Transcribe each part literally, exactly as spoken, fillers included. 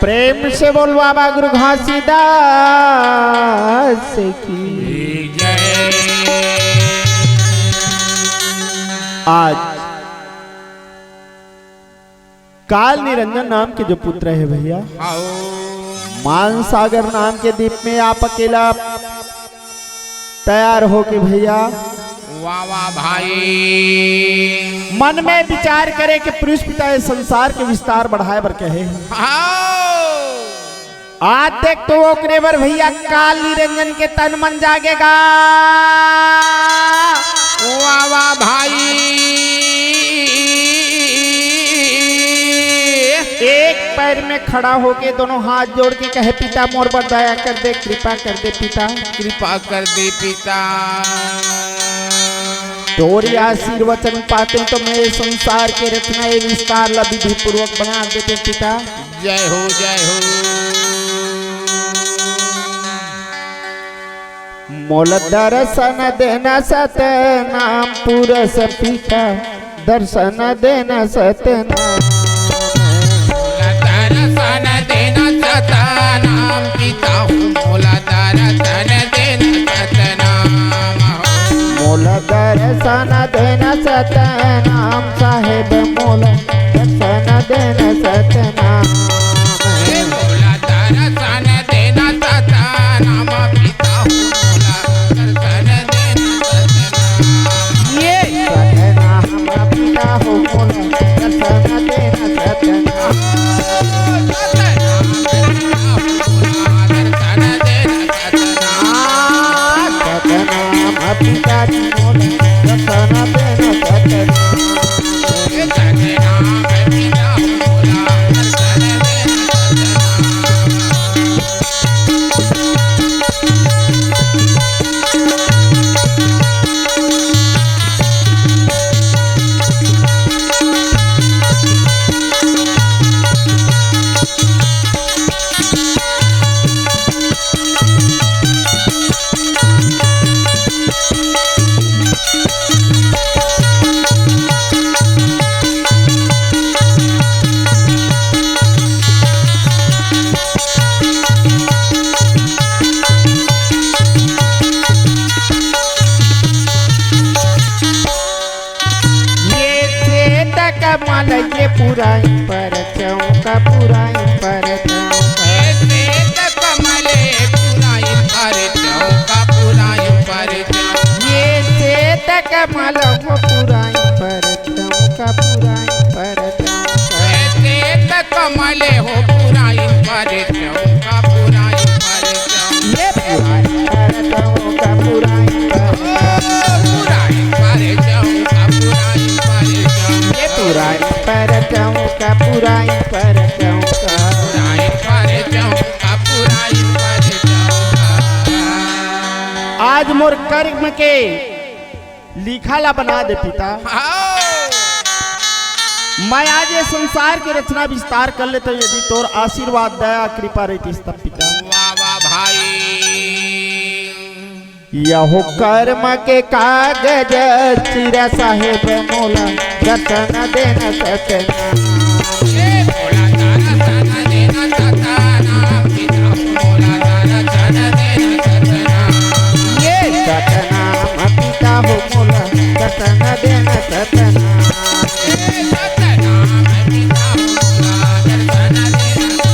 प्रेम से बोल बाबा गुरु घासीदास की। आज काल निरंजन नाम के जो पुत्र हे भैया, मान सागर नाम के द्वीप में आप अकेला तैयार होके भैया, वाह, वाह भाई। मन में विचार करे के पुरुष पिता ये संसार के विस्तार बढ़ाए बर कहे। आज देख तो ओकरे बर भैया काल निरंजन के तन मन जागेगा। वाह, वाह भाई। एक पैर में खड़ा होके दोनों हाथ जोड़ के कहे, पिता मोर बर दया कर दे, कृपा कर दे पिता। कृपा कर दे पिता। तोर आशीर्वचन पाते तो मैं ये संसार के रचना, ये विस्तार ला विधि पूर्वक बना देते पिता। जय हो, जय हो। मोला दर्शन देना सतनाम पुरुष पिता, दर्शन देना सतनाम। मोला दर्शन देना सतनाम पिता हो, मोला दर्शन देना सतनाम हो। मोला दर्शन देना सतनाम साहेब, मोला दर्शन देना सतनाम। हे मोला दर्शन देना सतनाम पिता हो, मोला दर्शन देना सतनाम। ये सतनाम पिता हो, मोला दर्शन देना सतनाम। सतनाम पिता हो, मोला दर्शन देना सतनाम। सतनाम पिता जी मोला दर्शन देना सतनाम। ये श्वेत कमल ये पुराई पर चौका, पुराई पर चौका। ये श्वेत कमल ये पुराई पर चौका, पुराई पर चौका। ये श्वेत कमल वो पुराई पर चौका, पुराई पर चौका। ये श्वेत कमल हो पुराई पर चौका, पुराई पर चौका। ये पुराई पर चौका, पुराई पर चौका। पुराई पर चौका, पुराई पर चौका। ये पुराई पर चौका, पुराई पर चौका। पुराई पर चौका, पुराई पर चौका। आज मोर कर्म के लिखा ला बना दे पिता। हाँ। मैं आज ये संसार के रचना विस्तार कर लेता हूँ, यदि तोर आशीर्वाद, दया, कृपा रहितिस तब पिता। वाह, वाह भाई। यहो कर्म के कागज चिरा साहेब मोला दर्शन देना सतनाम। हे मोला दर्शन देना सतनाम, पिता हो मोला दर्शन देना सतनाम। ये सतनाम पिता हो मोला दर्शन देना सतनाम। हे सतनाम पिता हो मोला दर्शन देना सतनाम।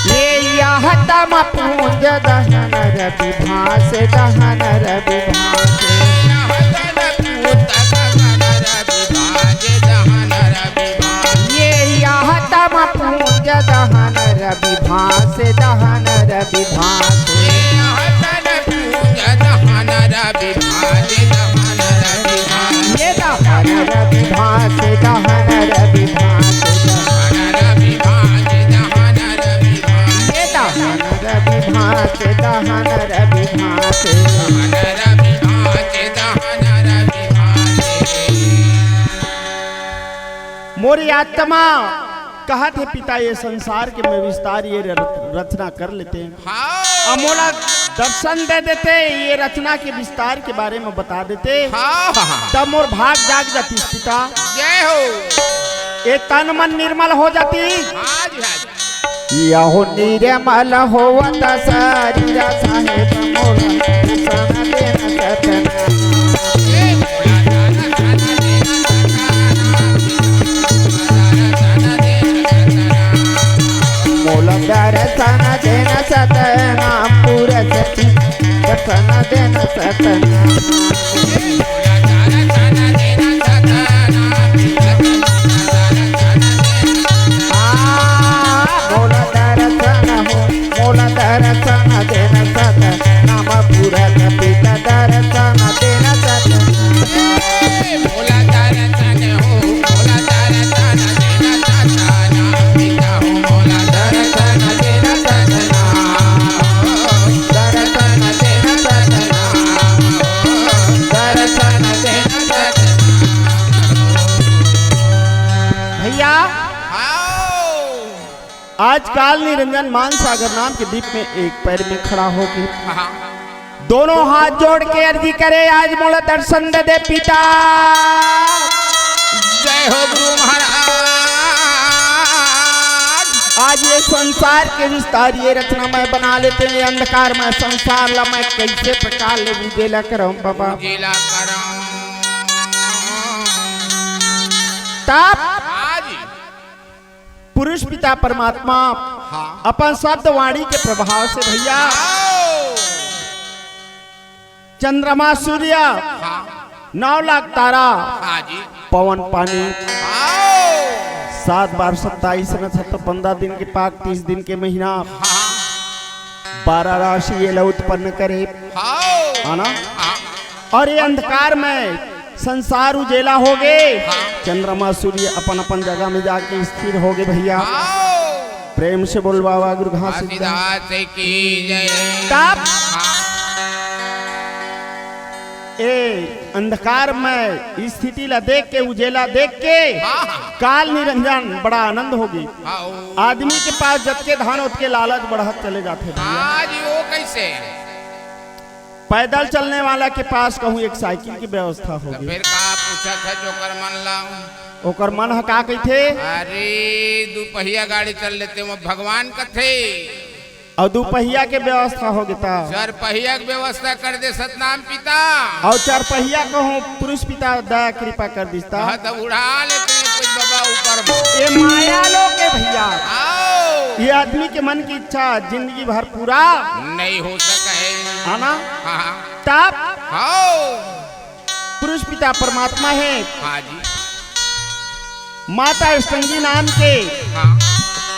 ये यह तम पूंज दहन रवि भास, दहन रवि भास। ये यह तम पूंज दहन रवि भास, दहन रवि भास। ये यह तम पूंज दहन रवि भास, दहन और ये आत्मा कहत हे, पिता, ये संसार के मैं विस्तार ये र-, रचना कर लेते हैं। हाँ। अब मोला दर्शन दे देते, ये रचना के विस्तार के बारे में बता देते, हाँ। तब मोर भाग जाग जाती, पिता। जय हो। ये तन मन निर्मल हो जाती। हाँ जी, हाँ जी। यहो निर्मल होवत शरीर साहेब मोर दर्शन देन सतना। मोला दर्शन देन सतना, पुरस दर्शन देन सतना। मोला दर्शन हो, मोला दर्शन देन सतना, पुरस पिता दर्शन देन सतना। मोला दर्शन हो, मोला दर्शन देन सतना, पिता हो, मोला दर्शन देन सतना। दर्शन देन सतना, दर्शन देन सतना। भैया, हाँ। आज काल निरंजन मानसागर नाम के दीप में एक पैर में खड़ा होके हाँ। दोनों हाथ जोड़ के अर्जी करे, आज मोला दर्शन दे दे पिता। जय हो गुरु महाराज। आज ये संसार के विस्तार ये रचना मैं बना लेते हैं, अंधकार में संसार ला मैं कैसे प्रकार ले उजेला करम बाबा। उजेला करम। तब हाँ जी। पुरुष पिता परमात्मा हाँ। अपन शब्द वाणी के प्रभाव से भैया हाँ। चंद्रमा सूर्य हाँ। नौ लाख तारा हाँ जी। पवन पानी हाँ। सात बार सत्ताईस नक्षत्र, पंद्रह दिन के पाक, तीस दिन के महीना, हाँ। बारह राशि ये ला उत्पन्न करे हाँ। है ना। हाँ। और ये अंधकार में संसार उजेला हो गे। हाँ। चंद्रमा सूर्य अपन अपन जगह में जाके स्थिर हो गे भैया। हाँ। प्रेम से बोल बाबा गुरु घासीदास। घासीदास की जय। तब हाँ। ए अंधकार में स्थिति ला देख के, उजेला देख के हाँ, हाँ। काल निरंजन बड़ा आनंद हो गे। हाँ, ओ। आदमी के पास जतके धन ओतके लालच बढ़त चले जाथे भैया। हाँ जी, वो कैसे? पैदल चलने वाला के पास कहूँ एक साइकिल की व्यवस्था हो तो गे। फिर का पूछत हे जोकर मन ला? ओकर मन ह का कहिथे? अरे, दू पहिया गाड़ी चल लेते, वो भगवान कथे। अउ दू पहिया के व्यवस्था हो गे ता। चार पहिया के व्यवस्था कर दे सतनाम पिता। अउ चार पहिया कहूँ पुरुष पिता दया कृपा कर दिस ता। कहा तब उड़ा लेते हैं कुछ बाबा ऊपर में। ये माया लोग के भैया। आओ। ये आदमी के मन की इच्छा जिंदगी भर पूरा नहीं हो सका है। है ना? हाँ, हाँ। तब आओ। पुरुष पिता परमात्मा हे। हाँ जी। माता अष्टंगी नाम के हाँ।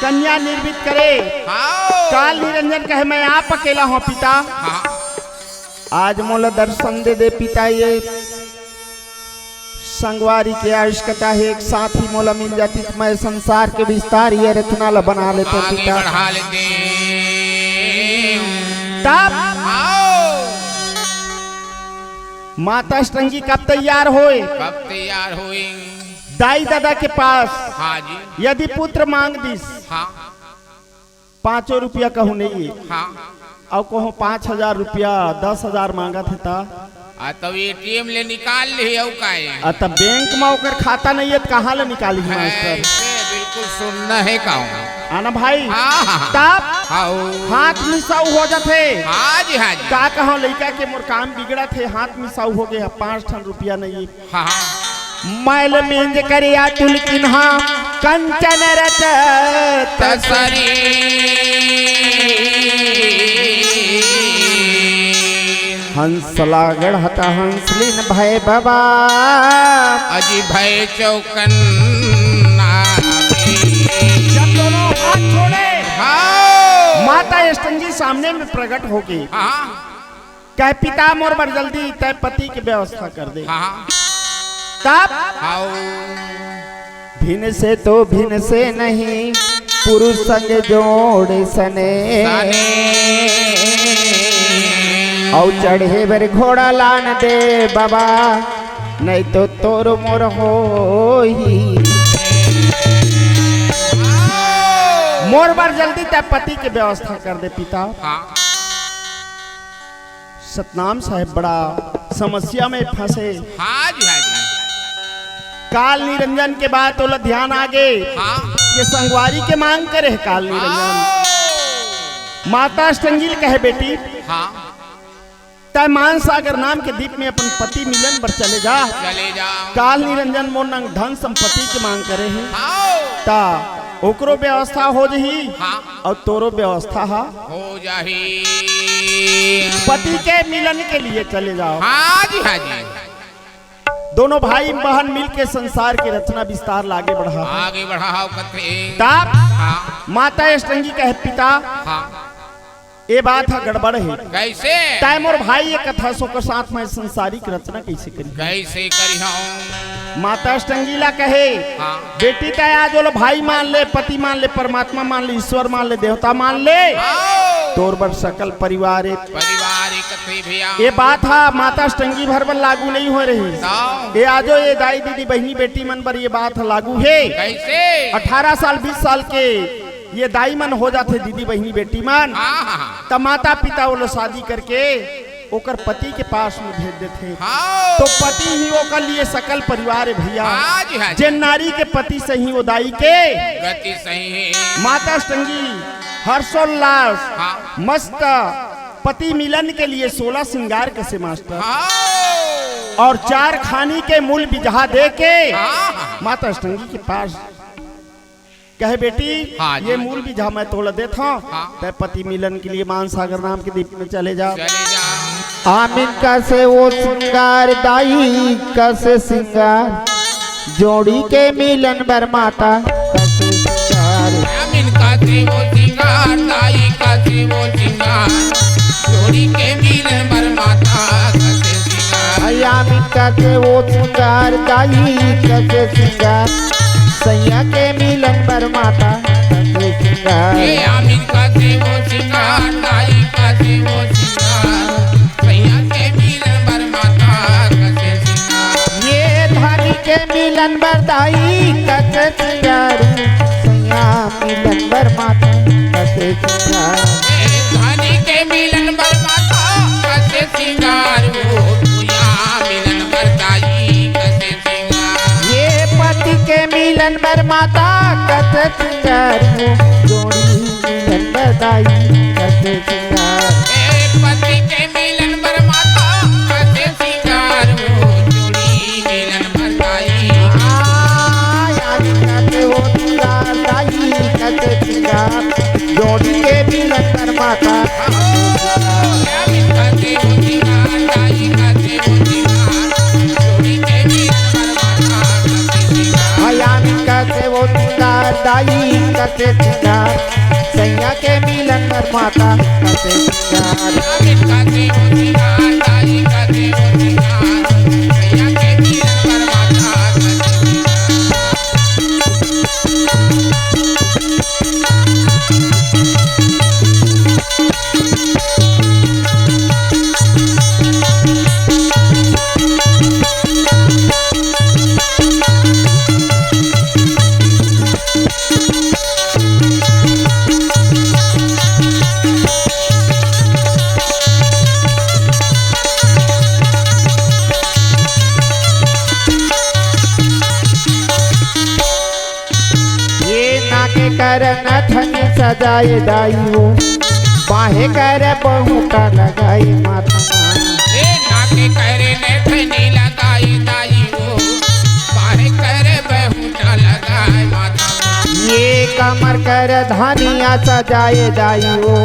कन्या निर्मित करे। हाँ। काल निरंजन कहे, मैं आप अकेला हूँ पिता। हाँ। आज मोला दर्शन दे दे पिता, ये संगवारी के आयुष कटा हे, एक साथी मोला मिल जाती तो मैं संसार के विस्तार ये रचना ला बना लेता आगे पिता। बढ़ा लेते। तब आओ। माता अष्टंगी कब तैयार होए? कब तैयार होए? दाई ददा के पास हाँ जी। यदि पुत्र मांग दिस, हाँ। पाँचों रुपया कहूँ नहीं है, हाँ। अउ कहूँ पाँच हजार रुपया, दस हजार मांगत हे ता। आ, तब एटीएम ले निकाल ली, अउ काहे? आ, तब बैंक में ओकर खाता नहीं है, तो कहाँ ले निकाली है, मास्टर? ऐसे बिल्कुल सुनना है कहूँ। आना भाई, हाँ, हाँ, हाँ। तब हाँ, ओ। हाथ मिसाऊ हो जाथे। हाँ जी, हाँ जी। का कहूँ, लइका के मोर काम बिगड़त हे, हाथ मिसाऊ हो गे हे, पाँच ठन रुपया नहीं है। हाँ। मैल मिंज करिया तुलकिन्हा कंचन रचत सरी। हंस ला गढ़त हंसलीन भय बाबा। अजी भय चौकन जब दोनों हाथ छोड़े, हाँ। माता अष्टंगी सामने में प्रकट होके हाँ। कहे, पिता मोर बर जल्दी तय पति के व्यवस्था कर दे। हाँ। तब हाउ। भिन से तो भिन से नहीं, पुरुष संग जोड़ सने। सने। अउ चढ़े बर घोड़ा लान दे बाबा, नहीं तो तोर मोर होही। मोर बर जल्दी तैं पति के व्यवस्था कर दे पिता। हाँ। सतनाम साहेब बड़ा समस्या में फंसे। हाँ जी, हाँ जी। काल निरंजन के बाद ओला ध्यान आगे हाँ। के संगवारी के मांग करे हे काल निरंजन। हाँ। माता अष्टंगी ल कहे, बेटी, हाँ। तैं मान सागर नाम के दीप में अपन पति मिलन बर चले जा। चले जा। काल निरंजन मोर नंग धन संपत्ति के मांग करे हे। हाँ। ता ओकरो व्यवस्था हो जही हाँ। अउ तोरो व्यवस्था हा हो जाही। पति के मिलन के लिए चले जाओ। हाँ जी, हाँ जी। दोनों भाई बहन मिलके संसार के रचना विस्तार ला आगे बढ़ा। आगे बढ़ाओ कथे। तब हाँ। माता अष्टंगी कहे, पिता, हाँ। ए बात ह गड़बड़ हे। कैसे? तैं मोर भाई ए कथा सोकर साथ में संसारिक रचना कैसे करी? कैसे करी हूँ? माता अष्टंगी ला कहे, हाँ। बेटी तैं आज ओला भाई मान ले, पति मान ले, परमात्मा मान ले, ईश्वर मान ले, देवता मान ले। हाँ। तोर बर सकल परिवार ए। परिवार एकत्रित भैया। ए बात हा माता अष्टंगी भर बर लागू नहीं हो रही। हाँ। ए आजो ए दाई दीदी बहिनी बेटी मन बर ए बात हा लागू हे। कैसे? अठारह साल बीस साल के ये दाई मन हो जाथे दीदी बहिनी बेटी मन। हाँ, हाँ, हाँ। त माता पिता वो लोग शादी करके ओकर पति के पास में भेज देथे। हाँ। तो पति ही ओकर लिए सकल परिवार है भैया। हाँ जी, हाँ जी। जे नारी के पति सही वो दाई के गति सही है। माता अष्टंगी हर्षोल्लास हाँ। मस्त पति मिलन के लिए सोलह श्रृंगार कसे मास्टर। हाँ। और चार खानी के मूल बिजहा दे के हाँ, हाँ। माता अष्टंगी के पास कहे, बेटी, हाँ जी। ये मूल बिजहा मैं तोला देत हूँ, हाँ। तैं पति मिलन के लिए मान सागर नाम के दीप में चले जा। चले जा। आमिन कसे वो श्रृंगार दाई कसे श्रृंगार, जोड़ी के मिलन बर माता कसे श्रृंगार। आमिन कसे वो श्रृंगार दाई कसे वो श्रृंगार, जोड़ी के मिलन बर माता कसे श्रृंगार। आमिन कसे वो श्रृंगार दाई कसे श्रृंगार, सैया के मिलन बर माता कसे श्रृंगार। ए आमिन कसे वो श्रृंगार, दाई कसे वो श्रृंगार, सैया के मिलन बर माता कसे श्रृंगार। ये धनी के मिलन बर दाई कसे श्रृंगार, सैया मिलन बर माता कसे श्रृंगार। ए धनी के मिलन बर माता कसे श्रृंगार, वो भैया मिलन बर दाई कसे ये पति के मिलन बर माता कसे श्रृंगार हो, जोड़ी मिलन बर दाई कसे श्रृंगार। ए पति के मिलन बर माता कसे श्रृंगार हो, जोड़ी मिलन बर दाई। आ, यारी कसे वो श्रृंगार दाई कसे श्रृंगार, जोड़ी के मिलन बर माता। आमिन कसे वो श्रृंगार दाई कसे श्रृंगार, सैया के मिलन बर माता कसे श्रृंगार। ये नाके कर नथनी सजाए दाई हो, बाहे कर बहुटा लगाए माथा। ए नाके कर नथनी लगाए दाई हो, बाहे कर बहुटा लगाए माथा। ये कमर कर धनिया सजाए दाई हो,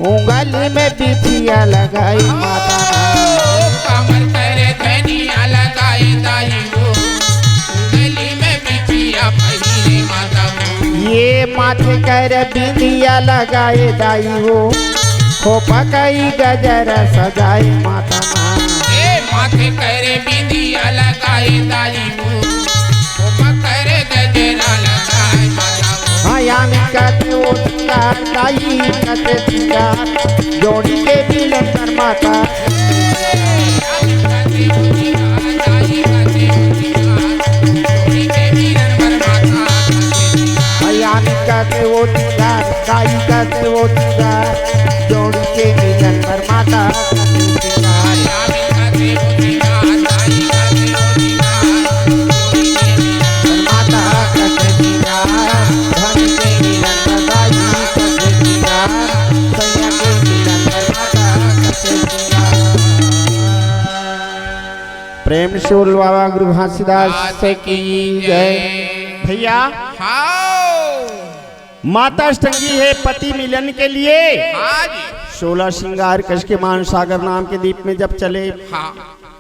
उंगली में बिछिया लगाए माथा। ओ कमर कर धनिया लगाए दाई हो, उंगली में बिछिया पहिरे माथा। ये माथे कर बिंदिया लगाए दाई हो, खोपा कई गजरा सजाए माथा। ए माथे कर बिंदिया लगाए दाई हो, खोपा कर गजरा लगाए माथा। आमिन कसे वो श्रृंगार दाई कसे श्रृंगार, जोड़ी के मिलन बर माता। आमिन कसे वो श्रृंगार दाई कसे वो श्रृंगार, जोड़ी के मिलन बर माता। आमिन कसे वो श्रृंगार चोल बाबा गुरु घासीदास की जय। भैया, हाँ। माता अष्टंगी हे पति मिलन के लिए। हाँ जी। सोलह श्रृंगार कस के मान सागर नाम के दीप में जब चले, हाँ।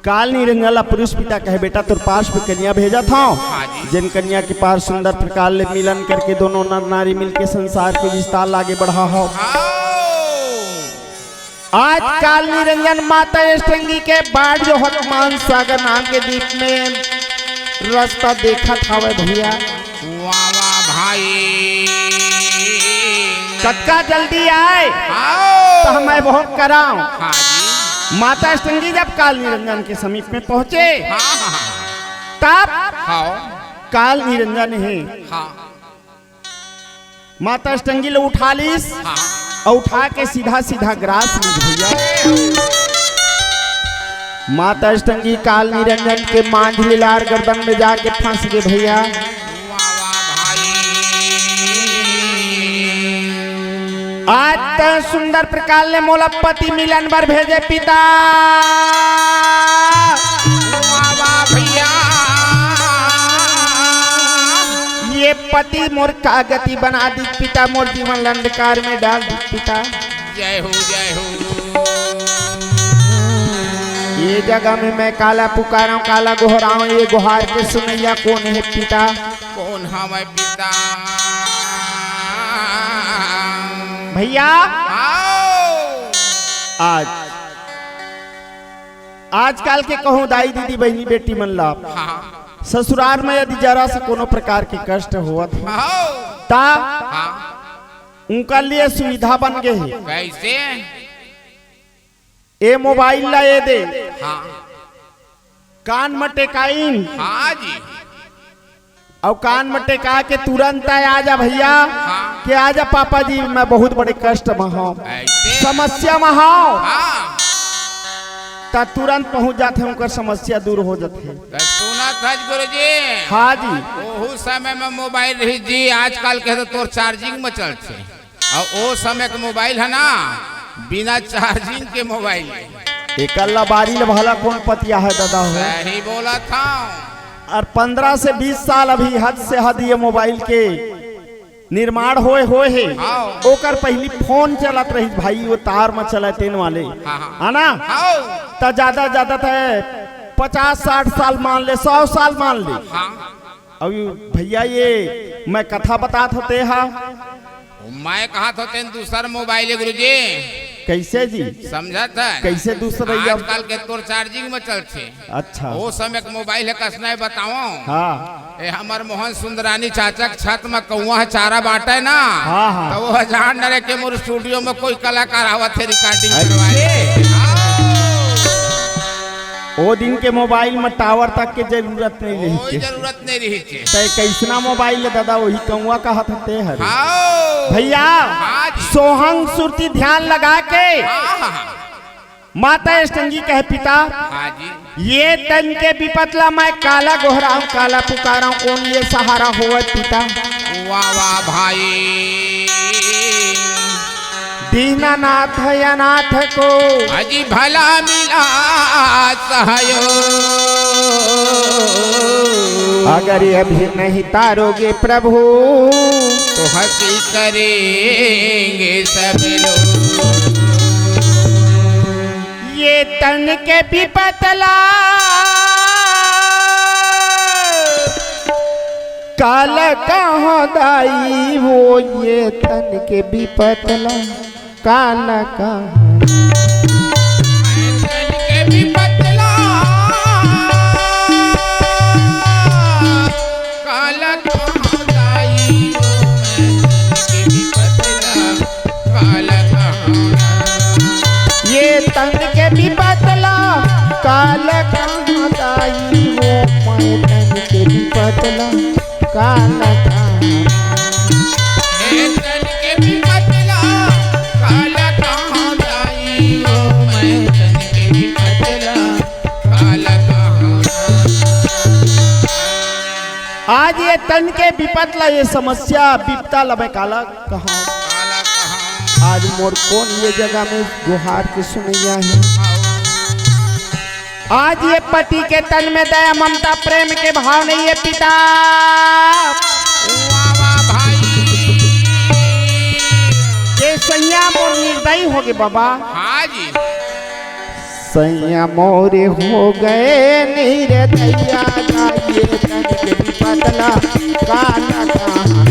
काल निरंजन ला पुरुष पिता कहे, "बेटा, तोर पास में कन्या भेजत हौं, हाँ जी। जेन कन्या के पास सुंदर प्रकार ले मिलन करके दोनों नर नारी मिलके संसार के विस्तार ला आगे बढ़ाहव।" हाँ। आज काल निरंजन माता अष्टंगी के बाट जो हनुमान सागर नाम के दीप में रास्ता देखत हवय भैया। वाह, वाह, भाई। कतका जल्दी आए, हाँ। त मैं बहुत कराऊं। हाँ जी। माता अष्टंगी जब काल निरंजन के समीप में पहुंचे, हाँ, हाँ, हाँ। तब हाँ। काल निरंजन हे। हाँ। माता अष्टंगी ल उठा लीस, हाँ। अउ उठा के सीधा सीधा ग्रास लीस भैया। माता अष्टंगी काल निरंजन के मांझ लिलार गर्दन में जाके फंस गे भैया। वाह, वाह, भाई। आज त सुंदर प्रकार ले मोला पति मिलन बर भेजे पिता। वाह, वाह, भैया। ये पति मोर का गति बना दी पिता, मोर जीवन ल अंधकार में डाल दी पिता। जय हो, जय हो। ये जगह में मैं काला पुकारा हूँ, काला गोहरा हूँ, ये गोहार के सुनैया कोन हे पिता? कोन हवय पिता? भैया, आओ। आज, आजकल के कहूँ दाई दीदी बहिनी बेटी मन ला, हाँ। ससुराल में यदि जरा से कोनो प्रकार के कष्ट होवत हो, हाँ। ता हाँ। उनका लिए सुविधा बन गए हे। कैसे? ए मोबाइल ला ए दे, हाँ। कान म टेकाइन, हाँ जी। अउ कान म टेका के तुरंत आ जा भैया, हाँ। के आ जा पापा जी, मैं बहुत बड़े कष्ट म हूँ, ऐसे? समस्या म हूँ। हाँ। त तुरंत पहुँच जाथे, उनकर समस्या दूर हो जाथे। त सुनत हस गुरुजी? हाँ जी। ओहू समय में मोबाइल रही जी, आजकल के तो तोर चार्जिंग में चलथे। अउ ओ समय के मोबाइल हे ना, बिना चार्जिंग के मोबाइल। एकर ला बारी ले भला कोन पतिया हे दादा हो? सही बोलत हूँ। अउ पंद्रह से बीस साल अभी हद से हद ये मोबाइल के निर्माण होए, होए हे। हाँ। ओकर पहिली फोन चलत रहिस भाई, वो तार म चलय तेन वाले। हाँ, हाँ। हे ना? हाँ। त ज्यादा, ज्यादा त पचास साठ साल मान ले, सौ साल मान ले। हाँ। अउ भैया ये मैं कथा बतात हूँ ते हा। मैं कहत हूँ तेन दूसर मोबाइल हे गुरुजी। कैसे जी? समझत हे? कैसे दूसर भैया? आजकल के तोर चार्जिंग में चलथे। अच्छा। ओ समय के मोबाइल हे, कस नाय बतावंव। हाँ। ए हमर मोहन सुंदरानी चाचा के छत में कौआ ह चारा बांटे ना। हाँ, हाँ। त ओ ह जान डरे के मोर स्टूडियो में कोई कलाकार आवत हे रिकॉर्डिंग करवाए। अच्छा। हाँ। ओ दिन के मोबाइल में टावर तक के जरूरत नहीं रही कोई के। जरूरत नहीं रही के। तय कैसना मोबाइल हे दादा, वही कौआ कहत हते हर। हाँ। भैया, हाँ जी। सोहंग सुरती ध्यान लगा के हाँ, हाँ, हाँ। माता अष्टंगी कहे पिता, हाँ जी। ये तन के विपत ला मैं काला गोहराऊं, काला पुकाराऊं, कोन ये सहारा होवत पिता? वाह, वाह, भाई। दीनानाथ अनाथ को अजी भला मिला सहयोग। अगर अभी नहीं तारोगे प्रभु, तो हंसी करेंगे सब लोग। ये तन के विपत ला काल कहाँ दाई वो, ये तन के विपत ला काल कहाँ। तन के विपत ला काल कहाँ दाई वो, तन के विपत ला काल कहाँ। ये तन के विपत ला काल कहाँ दाई हो, मैं तन के विपत ला काल कहाँ। ये तन के विपत ला काल कहाँ दाई हो, मैं तन के विपत ला काल कहाँ। आज ये तन के विपत ला, ये समस्या विपता ला मैं काला कहाँ। आज मोर कोन ये जगह में गोहार के सुनैया हे। आज ये पति के तन में दया, ममता, प्रेम के भाव नहीं है पिता। वाह, वाह भाई। ये सैया मोर निर्दयी हो गए बाबा। हाँ जी। सैया मोरे हो गए निर्दया, ये तन के पतला काला कहाँ।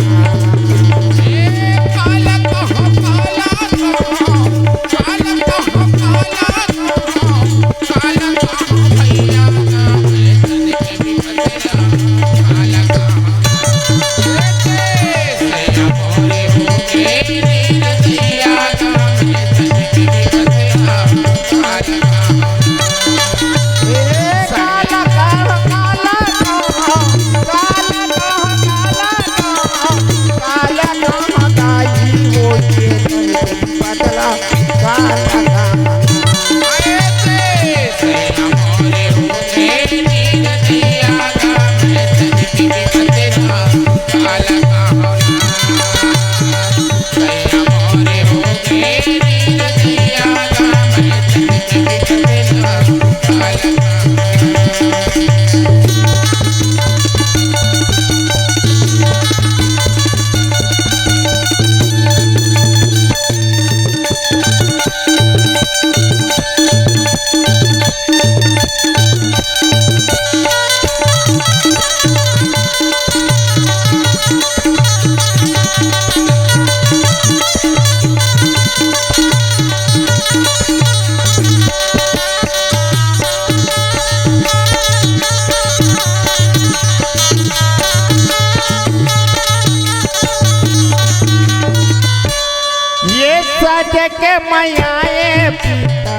ये सज के मैया ए पिता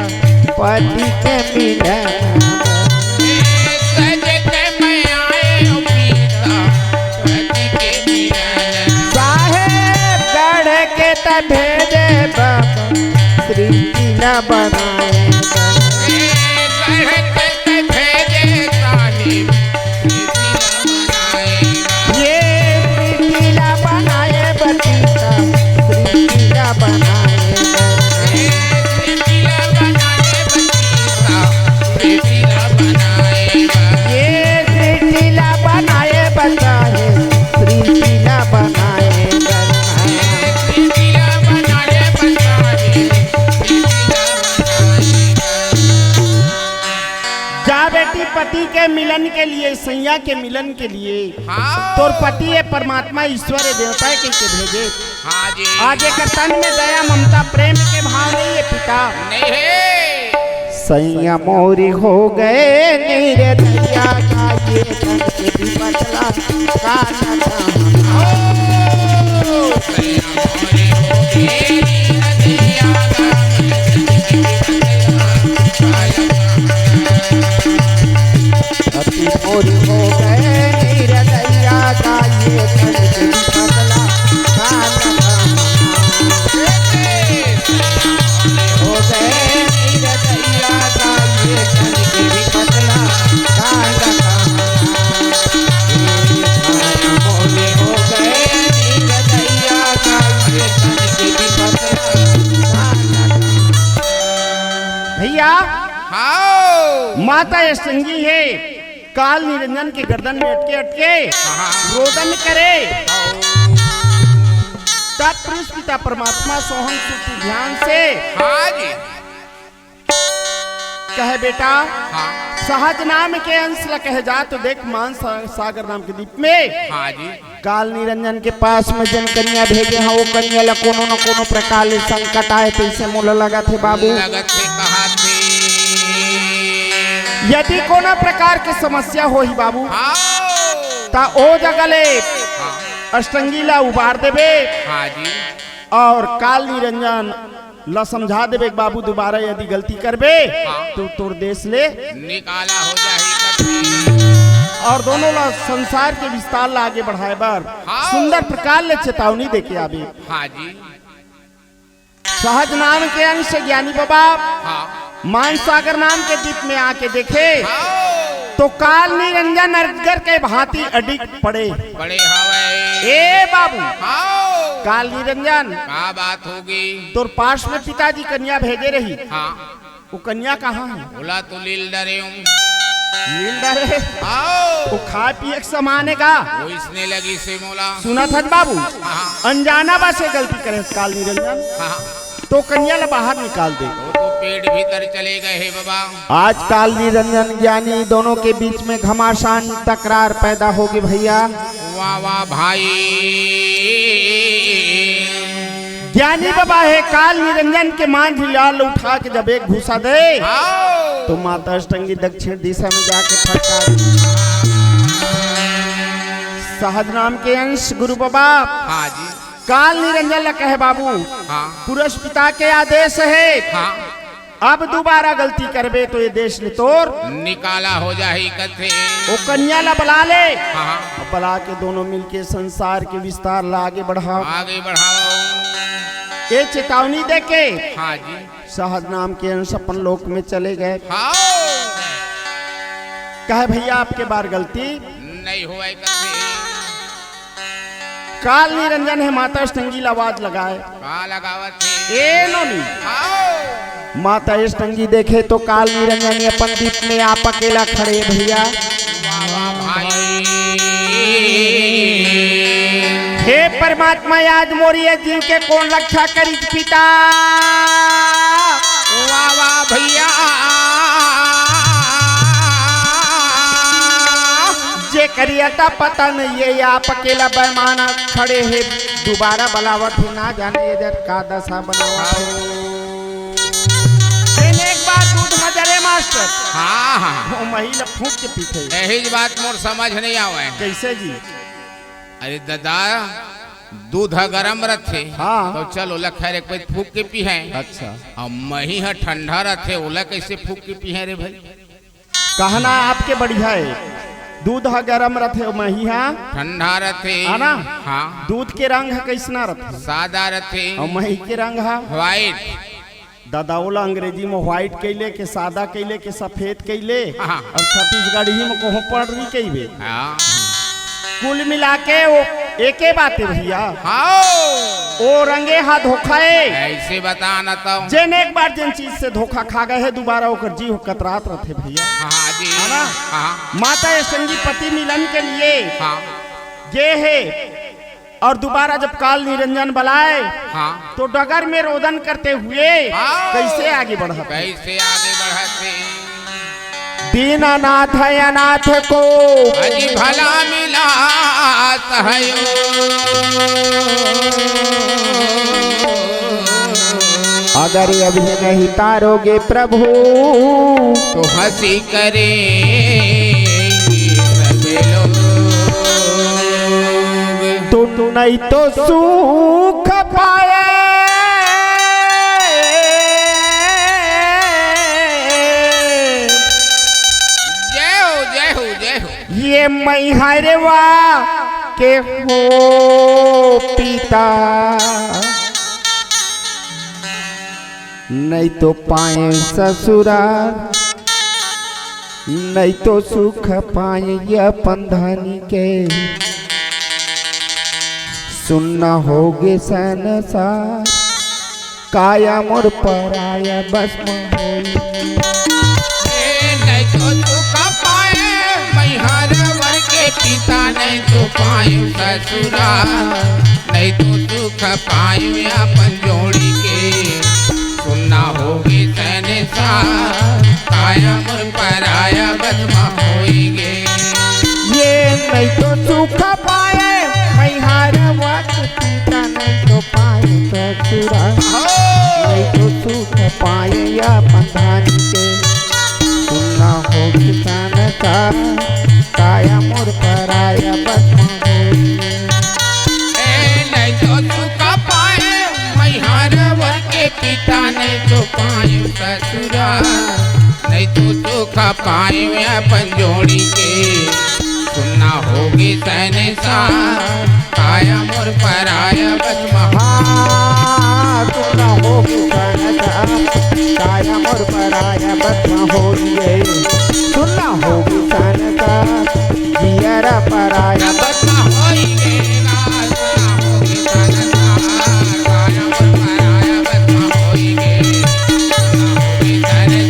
पति के मिलन। सज के मैया ए पिता पति के मिलन। साहेबगढ़ के त भेजे बाबा श्री पीला बनाए। गढ़ के त भेजे साहेब। ये श्री पीला बनाए बतीसा, श्री पीला बनाए। ये श्री पीला बनाए बता है, श्री पीला बनाए बता है। जा बेटी, पति के मिलन के लिए, सैया के मिलन के लिए, हाँ। तोर पति ये परमात्मा ईश्वर ये देवता के, के भेजे। हाँ जी। आज एक तन में दया, ममता, प्रेम के भाव नहीं है पिता। नहीं है। सैया मोरी हो गए निर्दया, का ये तन के भी बदला का न था। ओ, सैया मोरी हो गए निर्दया, का ये तन के भी बदला का न था। पति मोर हो गए निर्दया, का ये तन के भी बदला का न था। हो गए निर्दया, का ये तन के भी बदला का न था। हो गए निर्दया, का ये तन के भी बदला का न था। भैया, हाँ। माता अष्टंगी है, काल निरंजन के गर्दन में अटके अटके हाँ। रोदन करे। तब पुरुष पिता परमात्मा सोहन सुरती ध्यान से हाँ जी। कहे, बेटा, हाँ। सहज नाम के अंश ला कहे जा तो देख, मान सा-, सागर नाम के द्वीप में हाँ जी। काल निरंजन के पास में जन कन्या भेजे हंव, वो कन्या ला कोनो न कोनो प्रकार ले संकट आए, तइसे मोला लगत हे बाबू। लगत हे, कहाथे। यदि कोनो प्रकार के समस्या होही बाबू, हाँ। त ओ जगह ले हाँ। अष्टंगी ला उबार देबे हाँ जी। और काल निरंजन ल समझा देबे कि बाबू, दोबारा यदि गलती करबे, हाँ। तो तोर देश ले निकाला हो जाही कथी। और दोनों ला संसार के विस्तार ला आगे बढ़ाए बर हाँ। सुंदर प्रकार ले चेतावनी देके आबे। हाँ जी। सहज नाम के अंश ज्ञानी बाबा हाँ। मान सागर नाम के द्वीप में आके देखे, हाँ। तो काल निरंजन अजगर के भांति अडिग पड़े। पड़े हवय। ए बाबू, हाँ। काल निरंजन, का बात होगे? तोर पास में पिताजी कन्या भेजे रही। हाँ। वो कन्या कहाँ हे? ओला तो लील डरे हूँ। लील डरे? आओ। वो खाए पिए के समान हे का? वो इसने लगी से मोला। सुनत हस बाबू? हाँ। अनजाना बस ये गलती करे हस काल निरंजन। हाँ। तो कन्या ला बाहर निकाल दे। वो तो पेट भीतर चले गए हे बाबा। आज काल निरंजन ज्ञानी दोनों के बीच में घमासान तकरार पैदा होगे भैया। वाह, वाह भाई। ज्ञानी बाबा हे काल निरंजन के मांझी ला उठा के जब एक घूसा दे, हाँ। तो माता अष्टंगी दक्षिण दिशा में जाके फटका दी। सहज नाम के अंश गुरु बाबा। हाँ जी। काल निरंजन ला कहे बाबू, हाँ। पुरुष पिता के आदेश हे। हाँ। अब दोबारा गलती करबे तो ये देश ले तोर निकाला हो जाही कथे। वो कन्या ला बला ले। हाँ। अब बला के दोनों मिलके संसार के विस्तार ला आगे बढ़ाओ। आगे बढ़ाओ। ये चेतावनी देके हाँ जी। सहज नाम के अंश अपन लोक में चले गए। हाँ। कहे भैया, अब के बार गलती नहीं होए कथे। काल निरंजन हे माता अष्टंगी ला आवाज लगाए। का लगावत हे? ए नोनी। आओ। माता अष्टंगी देखे तो काल निरंजन अपन दीप में आप अकेला खड़े भैया। वाह, वाह भाई। हे परमात्मा, आज मोर ये जीव के कोन रक्षा करिस पिता? वाह, वाह भैया। जे करियता पता नहीं हे, आप अकेला बेईमान खड़े हे, दोबारा बलावत हे, ना जाने ये जर का दशा बनावत हे। तेने एक बार दूध में जरे मास्टर। हाँ, हाँ। वो मही ला फूंक के पीथे। यही बात मोर समझ नहीं आवे। कैसे जी? अरे दादा, दूध ह गरम रथे, हाँ। तो चलो ला खैर एक बार फूंक के पीहे। अच्छा। अब मही ह ठंडा रथे, ओला कैसे फूंक के पीहे रे भाई? कहना आपके बढ़िया हे, दूध ह गरम रथे, मही ह ठंडा रथे। है ना? हाँ। दूध के रंग ह कैसना रथे? सादा रथे। और मही के रंग ह? White। दादा ओला अंग्रेजी में white कैले के, सादा कैले के, सफेद कैले, हाँ। और छत्तीसगढ़ी में कोहो पड़ नहीं कहिबे। हाँ। कुल मिला के वो एके बात हे भैया। हाँ। ओ रंगे हा धोखा हे। ऐसे बता न तो। जेन एक बार जेन चीज से धोखा खा गए हे, दोबारा ओकर जीव कतरात रथे भैया। हाँ जी। है ना? हाँ। माता अष्टंगी पति मिलन के लिए हाँ। गे हे और दोबारा जब काल निरंजन बलाए हाँ। तो डगर में रोदन करते हुए हाँ। कैसे आगे बढ़त हे? कैसे आगे बढ़त हे? दीनानाथ अनाथ को अजी भला मिला सहयो। अगर अभी नहीं तारोगे प्रभु तो हंसी करे सब लोग। तू नहीं तो सुख पाए। जय हो, जय हो, जय हो। ये मैहरवा के हो पिता, नहीं तो पाए ससुराल, नहीं तो सुख पाए अपन धनी के। सुन्ना होगे संसार, काया मोर पराया भस्म होई। ए, नहीं तो सुख पाए मैहर वर के पिता, नहीं तो पाए ससुराल, नहीं तो सुख पाए अपन जोड़ी के। सुन्ना होगे संसार, काया मोर पराया भस्म होई गे। ये नहीं तो सुख पाए मैहर वर के पिता, नहीं तो पाए ससुराल, हो। नहीं तो सुख पाए अपन धनी के। सुन्ना होगे संसार, काया मोर पराया भस्म होई। ए, नहीं तो सुख पाए मैहर वर के पिता, नहीं तो पाए ससुराल, नहीं तो सुख पाए अपन जोड़ी के। सुन्ना होगे संसार, काया मोर पराया भस्म। हाँ, सुन्ना होगे संसार, काया मोर पराया भस्म होई गे। सुन्ना होगे संसार, जियरा पराया भस्म होई गे। सुन्ना होगे संसार, काया मोर पराया भस्म होई गे। सुन्ना होगे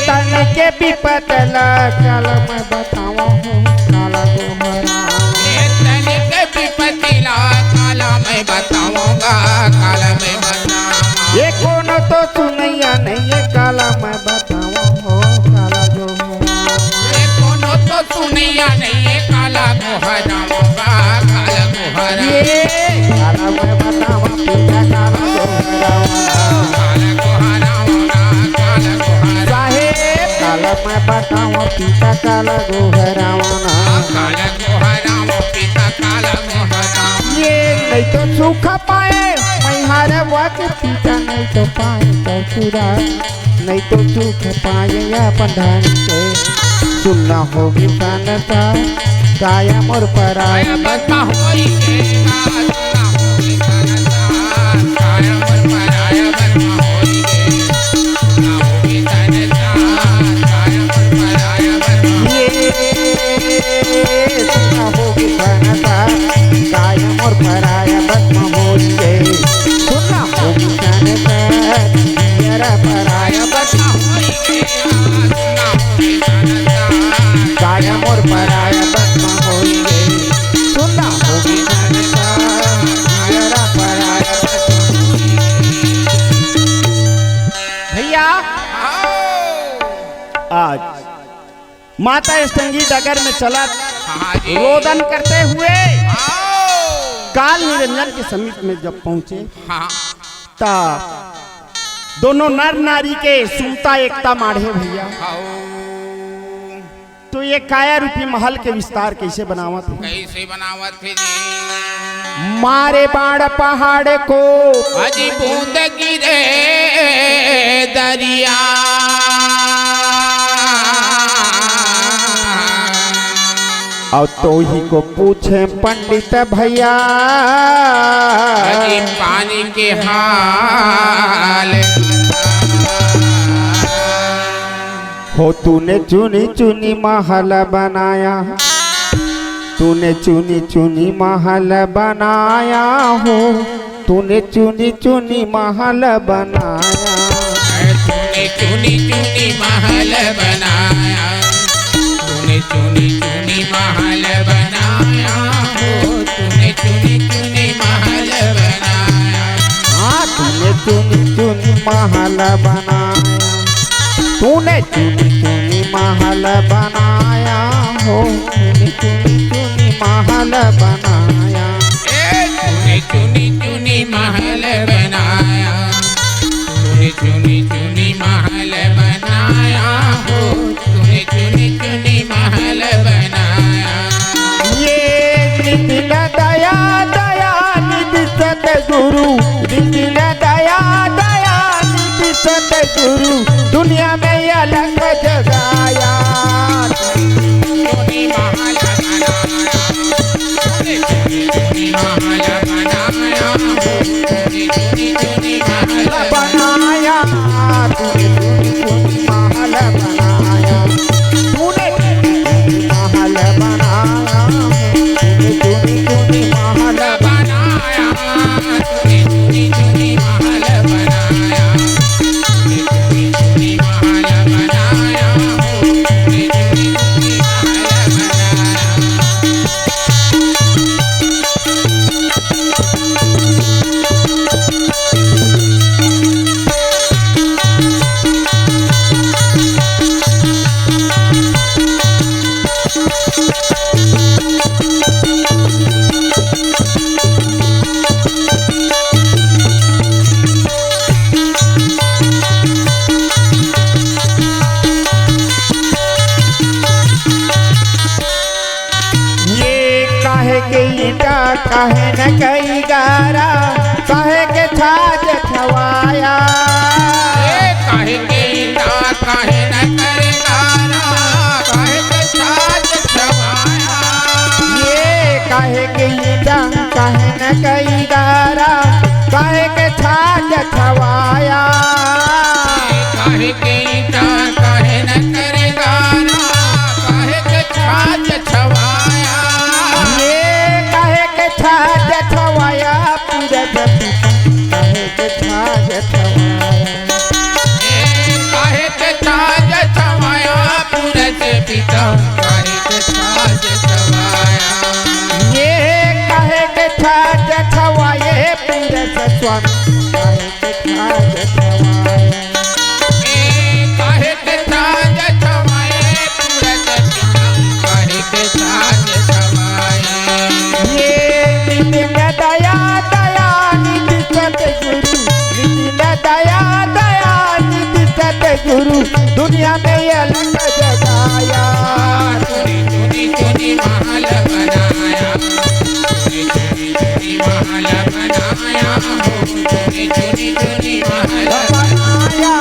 तन के बिपत ला काला मैं बतावंव हो, काला गोहरावंव। ए तन के बिपत ला काला मैं बतावंव गा, काला मैं बतावंव। ए कोनो तो सुनइया नइ हे, काला मैं बतावंव हो, काला गोहरावंव। ए कोनो तो सुनइया नइ हे, काला गोहरावंव गा, काला गोहरावंव। ए काला मैं बतावंव, पिता काला गोहरावंव। काला गोहरावंव गा, काला गोहरावंव। साहेब, काला मैं बतावंव, पिता काला गोहरावंव ना। काला गोहरावंव, पिता काला गोहरावंव। ए नइ तो सुख पाएंव मइहारवा के पिता, नइ तो पाएंव ससुरार, नइ तो सुख पाएंव अपन धन के। सुन ना हो गे संसार, काया मोर पराया बस म होई गे। ए, सुन ना हो गे संसार, काया मोर पराया बस म होई गे। सुन ना हो गे संसार, जियरा पराया बस म होई गे। काया मोर पराया बस म होई गे। सुन ना हो गे संसार, जियरा पराया बस म होई गे। भइया, आज माता अष्टंगी डगर में चलत हाँ जी। रोदन करते हुए हाँ। काल निरंजन के समीप में जब पहुंचे, हाँ। त दोनों नर नारी के सुमता एकता माढ़े भइया। हाँ। तो ए काया रूपी महल के विस्तार कइसे बनावत हे? कइसे बनावत हे जी? मारे बाण पहाड़ को अजी बूंद गिरे दरिया। अउ तोही को पूछें पंडित भइया। अजी पानी के हाल। हो तूने चुनी चुनी महल बनाया, तूने चुनी चुनी महल बनाया हो, तूने चुनी चुनी महल बनाया। तूने चुनी चुनी महल बनाया, तूने चुनी चुनी महल बनाया हो, तूने चुनी चुनी महल बनाया। हाँ, तूने चुनी चुनी महल बनाया। तूने चुनी चुनी महल बनाया हो, तूने चुनी चुनी महल बनाया। ए, तूने चुनी चुनी महल बनाया, तूने चुनी चुनी महल बनाया हो, तूने चुनी चुनी महल बनाया। ए निधि न दया, दया निधि सतगुरु, निधि न दया, दया निधि सतगुरु, दुनिया में अलख जगाया। बनाया, तूने चुनी चुनी महल बनाया, तूने चुनी चुनी महल बनाया, तूने चुनी चुनी महल बनाया, तूने चुनी चुनी महल बनाया, तूने चुनी चुनी महल बनाया, तूने चुनी चुनी महल बनाया। ए काहे के ईंटा, काहे न कई गारा, काहे के छाज छवाया। ए काहे के ईंटा, काहे न कई गारा, काहे के छाज छवाया। ए काहे के ईंटा, काहे न कई गारा, काहे के छाज छवाया। काहे के ईंटा, काहे न करे गारा, काहे के छाज छवाया। ए काहे के छाज छवाया, पूरा सतगुरु दुनिया में अलख जगाया। चुनी चुनी चुनी महल बनाया, चुनी चुनी चुनी महल बनाया हो, चुनी चुनी चुनी महल बनाया,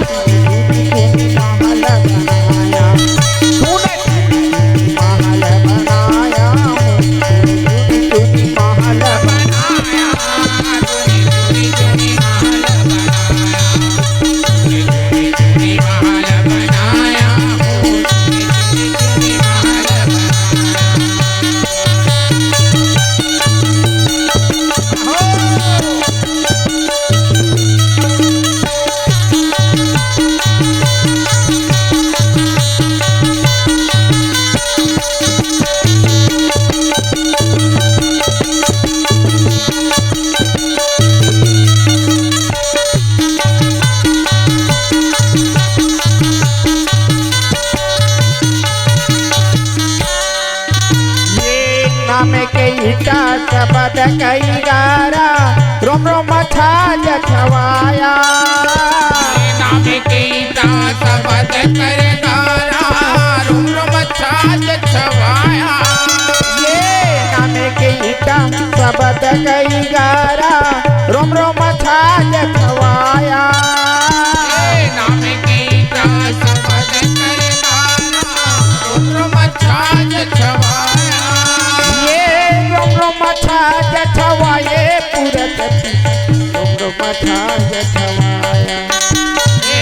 चुनी चुनी चुनी महल बनाया। तूने महल बनाया हो, चुनी चुनी महल बनाया। ये नाम के ईटा शब्द कई गारा, रोम रोम छाज छवाया। ये नाम के ईटा शब्द कर गारा, रोम रोम छाज छवाया। ये नाम के ईटा शब्द कई गारा, रोम रोम छाज छवाया। ये नाम के ईटा शब्द कर गारा, रोम रोम छाज छवाया। ये रोम रोम छाज छवाए पुरत, रोम रोम छाज छवाया। ए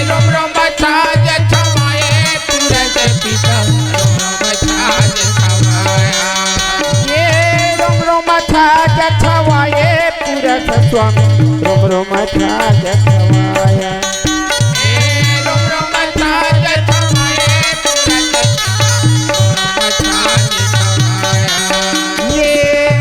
रोम रोम छाज छवाए तुरंत पिता, रोम रोम छाज छवाया। ए रोम रोम छाज छवाए पुरत स्वामी, रोम रोम छाज छवाया। ए रोम रोम छाज छवाए तुरंत पिता, रोम रोम छाज छवाया। ये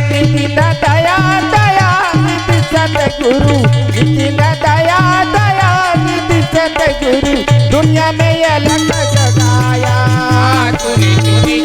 नितिन दया दया निधि सतगुरु, नितिन दया दया निधि सतगुरु, दुनिया में अलख जगाया। चुनी चुनी